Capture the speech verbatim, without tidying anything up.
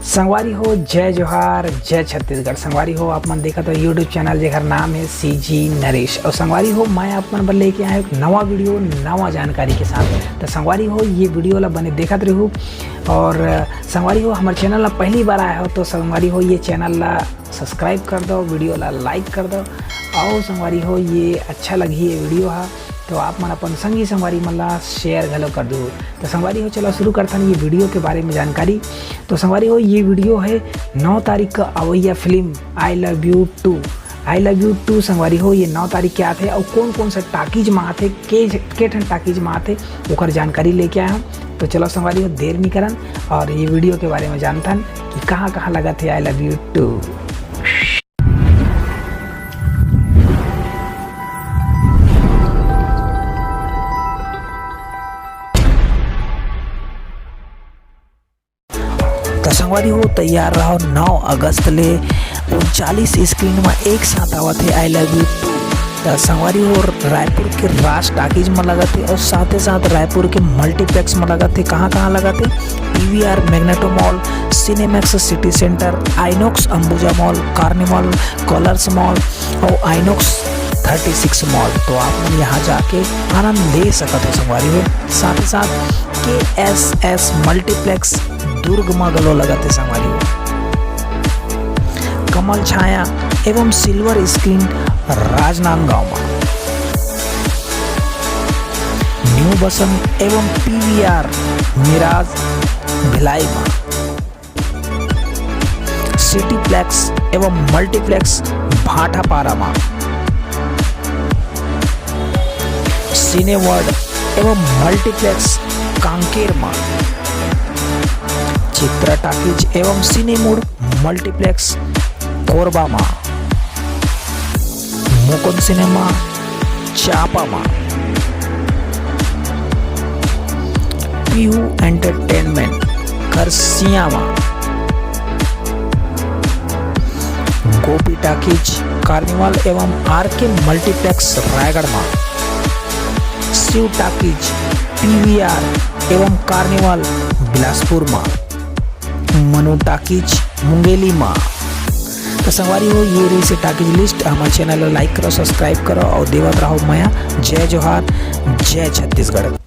संगवारी हो, जय जोहार, जय छत्तीसगढ़। संगवारी हो, आप मन देखत हो YouTube चैनल, जेकर नाम है CG नरेश। और संगवारी हो, मैं आप मन बर लेके आया एक नवा वीडियो, नवा जानकारी के साथ। तो संगवारी हो, ये वीडियो ला बने देखत रहू। और संगवारी हो, हमारे चैनल ला पहली बार आया हो तो संगवारी हो, ये चैनल ला सब्सक्राइब कर दो, वीडियो ला लाइक कर दो। और संगवारी हो, ये अच्छा लगही ये वीडियो हा, तो आप मन अपन संगी संगवारी मन ला शेयर घलो कर दो। तो संगवारी हो, चलो शुरू करथन ये वीडियो के बारे में जानकारी। तो संगवारी हो, ये वीडियो है नौ तारीख का अवैया film I Love You Two। I Love You Two संगवारी हो, ये नौ तारीख के आथे और कौन कौन सा टाकीज में आथे, के, के ठन टाकीज में आथे, ओकर जानकारी लेके आया हूँ। तो चलो संगवारी हो, देर नहीं करन और ये वीडियो के बारे में जानथन कि कहाँ कहाँ लगा थे I Love You Two। तो संगवारी हो, तैयार रहो, नौ अगस्त ले उनचालीस स्क्रीन में एक साथ आवत है I Love You Two। तो संगवारी हो, रायपुर के राज टाकीज में लगत है और साथ ही साथ रायपुर के मल्टीप्लेक्स में लगत है। कहाँ कहाँ लगत है? PVR magneto mall, Cinemax city centre, INOX Ambuja mall, carnival, colours mall और आइनॉक्स थर्टी सिक्स मॉल। तो आप मन यहाँ जाके आनंद ले सकत हो संगवारी हो। साथ ही साथ KSS मल्टीप्लेक्स दुर्ग म घलो लगत हे संगवारी हो। कमल छाया एवं सिल्वर स्क्रीन राजनांदगांव म, न्यू बसंत एवं PVR मिराज भिलाई म, सिटीप्लेक्स एवं मल्टीप्लेक्स भाटापारा म, सिनेवर्ल्ड एवं मल्टीप्लेक्स कांकेर म, चित्रा टाकीज एवं सिनेमूड मल्टीप्लेक्स कोरबा म, मुकुंद सिनेमा चापा म, पीहू एंटरटेनमेंट खरसिया म, गोपी टाकीज कार्निवल एवं RK मल्टीप्लेक्स रायगढ़ म, शिव टाकीज PVR एवं कार्निवल बिलासपुर म, मनु टाकीज मुंगेली म। तो संगवारी हो, ये रहिसे टाकीज लिस्ट। हमारे चैनल ला लाइक करो, सब्सक्राइब करो और देवत रहो मया। जय जोहार, जय छत्तीसगढ़।